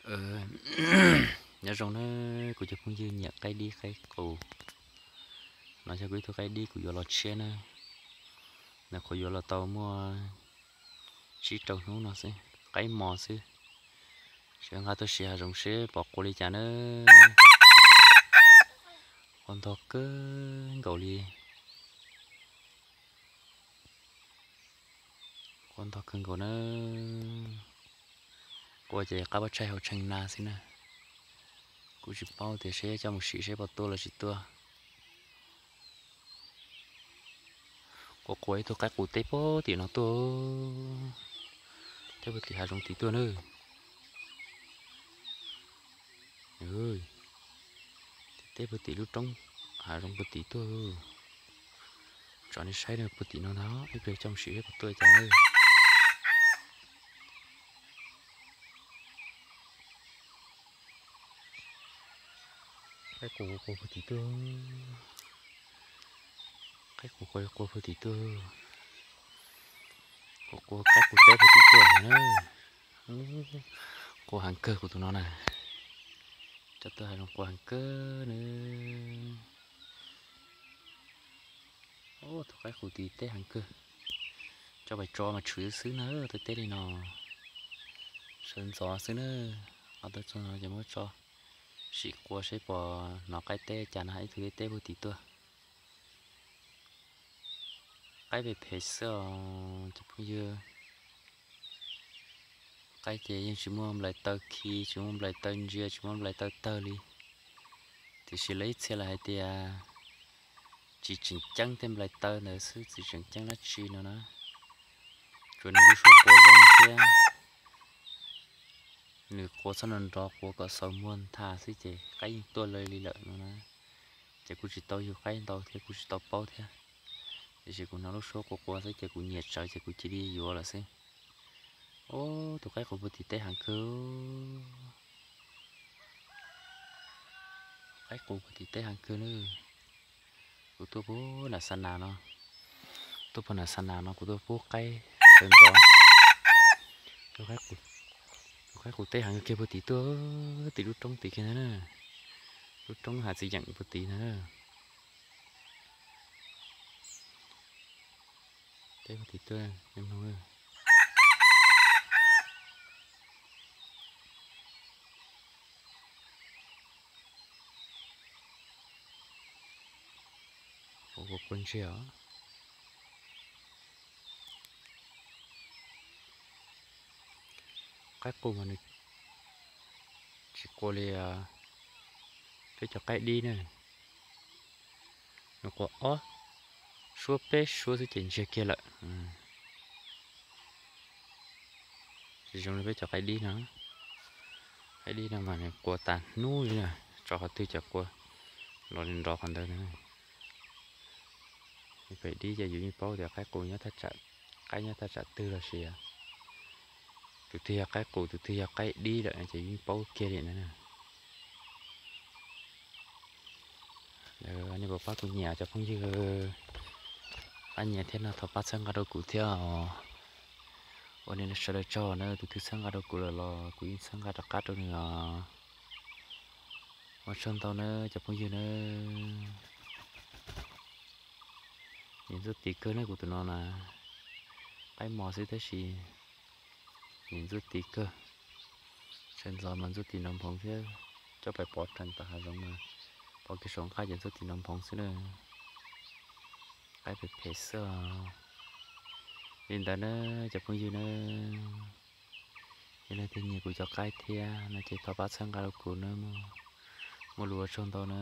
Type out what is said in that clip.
Nyob zoo na, kuv cov phooj ywg nyiam qaib dib qaib qus, no yog kuv ib tug qaib dib kuv yuav los tshiab na. Nws qhuav yuav los tau muaj tsib rau hnub no xwb, qaib mos xwb. Sawv nqa tuaj siv hav zoov seb pom qua li cas na. Qua ntog kawg nkaus li. Qua ntog kawg nkaus na. Qua ces qab pob tsaig hauv tshee na xwb na. Kuv tsis paub tias seb coj mus sim seb puas tuaj los tsis tuaj. Qua qua ib tug qaib qus teb puag tim no tuaj, teb puag tim hav zoov tim tuaj na. Teb puag tim lub roob hav zoov puag tim tuaj. Tso nej saib na, puag tim no ntag, ib pliag coj mus sim seb puas tuaj cas na. Qaib qus qua puag tim tuaj. Qaib qus qua qua puag tim tuaj. Qua qua qaib qus teb puag tim tuaj na. Qua heev kawg kuv tus no na. Coj tuaj hav zoov qua heev kawg na. Tus qaib qus tim teb heev kawg. Coj pais tso mas tshwm xwb na, teb teb li no. Sawv ntxov xwb na. Qab tau txog no ces muab tso sim qua seb pom hnov qaib teb cas na, ib tug teb teb puag tim tuaj. Qaib phem phem xwb os cov phooj ywg. Qaib ces yeej tsis muaj nplais taw khi, tsis muaj nplais taw ntsia, tsis muaj nplais taw tawg li. Tiam sis lawv ib txhia lawv hais tias tsis tseem ceeb tej nplais taw ntawd xwb, tsis tseem ceeb dab tsi no na. Tsuas nws lub suab qua zoo thiab nws qua txhob nrov nrov, qua kom xaus muag ntha xwb ces qaib yeej tuaj li lawm no na. Ces kuv tsis tau yug qaib ntau thiab kuv tsis tau paub thiab. Tiam sis kuv hnov lub suab qua qua xwb ces kuv nyiam tsawv ces kuv cia li yuav lawm xwb. Ub, tus qaib qus puag tim teb heev kawg. Qaib qus puag tim teb heev kawg na. Kuv tuaj puag nram Xa Nas no, tuaj puag nram Xa Nas no kuv tuaj pub qaib sawv ntxov. Tus qaib qus teb heev kiag puag tim tuaj, tim lub roob tim kiag ntag na. Lub roob hav txiv yeem puag tim ntag na. Teb puag tim tuaj, nej mloog. Qua qua ntsiag os. Qaib qus mas nws tsis qua li peb cov qaib dib na. Nws qua ob suab peb suab xwb ces ntsiag kiag lawm. Tsis zoo li peb cov qaib dib no. Qaib dib no mas nws qua tas hnub li na, tso qhov twg cov qua los li nrov qhov ntawd na. Pem dib ces yus yeej paub tias qaib qus nyob thaj tsam, qaib nyob thaj tsam twg los sis tus twg yog qaib qus tus twg yog qaib dib lawm ces yus yeej paub kiag li na. Nej puas pab kuv nyiam cov phooj ywg, pab nyiam thiab no thov pab txhawb nqa rau kuv thiab os. Ua li sawv daws tsaug na, tus twg txhawb nqa rau kuv lawm los kuv yeej txhawb nqa rov qab rau nws os. Ua tsaug ntau na cov phooj ywg na. Nws ntxuaj tiv kawg na kuv tus no na. Qaib mos xwb tab sis nws ntxuaj tiv kawg. Sawv ntxov mas ntxuaj tiv nrov nphoov thiab, coj pais pov rhees tom hav zoov mas pov kiag saum nqaj ces ntxuaj tiv nrov nphoov xwb na. Qaib phem phem xwb os. Li ntawd na cov phooj ywg na, yog leej twg nyiam kuv cov qaib thiab no ces thov pab txhawb nqa rau kuv na. Muaj lus ua tsaug ntau na.